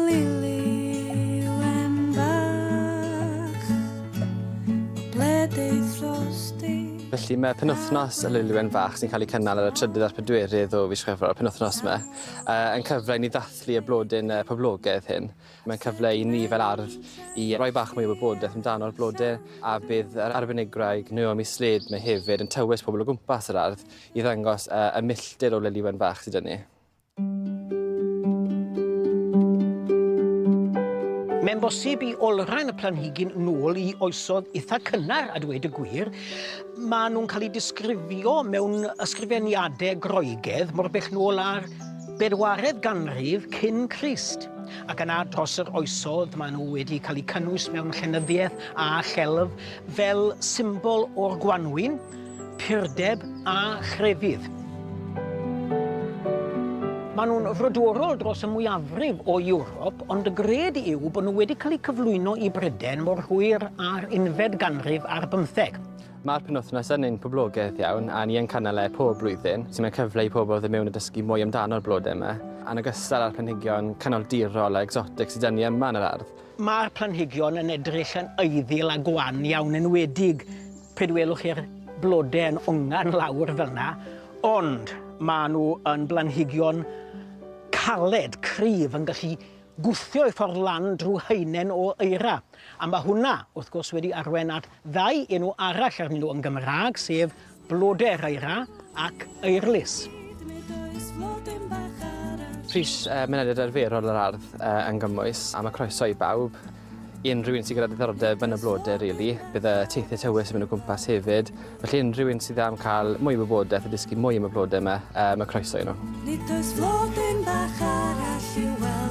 Lili wen fach, ble deithos di? Felly mae penwythnos y Liliwen Fach sy'n cael ei cynnal ar y trydydd a'r pedwerydd o fis Chwefror, y penwythnos yma, yn cyfle i ni ddathlu y blodyn poblogaidd hyn. Mae'n cyfle i ni fel ardd i roi bach mwy o wybodaeth amdano'r blodyn a bydd yr arbenigwraig Naomi Slade 'ma hefyd yn tywys pobl o gwmpas yr ardd i ddangos y milltir o Liliwen Fach sydd 'da ni. Mae'n bosib i olrhain y planhigyn nôl i oesoedd itha cynnar, a dweud y gwir. Maen nhw'n cael eu disgrifio mewn ysgrifeniadau Groegaidd mor bell nôl â'r bedwaredd ganrif cyn Crist. Ac yna dros yr oesoedd maen nhw wedi cael eu cynnwys mewn llenyddiaeth a chelf fel symbol o'r gwanwyn, purdeb a chrefydd. Maen nhw'n frodorol dros y mwyafrif o Ewrop, ond y gred yw bod nhw wedi cael eu cyflwyno i Bryden mor hwyr â'r unfed ganrif ar bymtheg. Mae'r penwythnos yn un poblogaidd iawn a ni yn cynnal e pob blwyddyn, so mae'n cyfle i pobl ddod mewn a dysgu mwy amdano'r blodau yma, yn ogystal â'r planhigion canoldirol a egsotig sydd 'da ni yma yn yr ardd. Mae'r planhigion yn edrych yn eiddil a gwan iawn, enwedig pryd welwch chi'r blode yn hongian lawr fel 'na, ond maen nhw yn blanhigion caled, cryf, yn gallu gwthio eu ffordd lan drwy haenen o eira. A mae hwnna, wrth gwrs, wedi arwain at ddau enw arall arnyn nhw yn Gymraeg, sef Blodau'r eira ac eirlys. Pris mynediad arferol yr ardd yn gymwys a mae croeso i bawb. I unrhyw un sydd gyda diddordeb yn y blodau, really. Bydd y teithiau tywys yn mynd o gwmpas hefyd. Felly unrhyw un sydd am cael mwy o wybodaeth a dysgu mwy am y blodau yma, mae croeso i nhw. Nid oes flodyn bach arall i'w weld.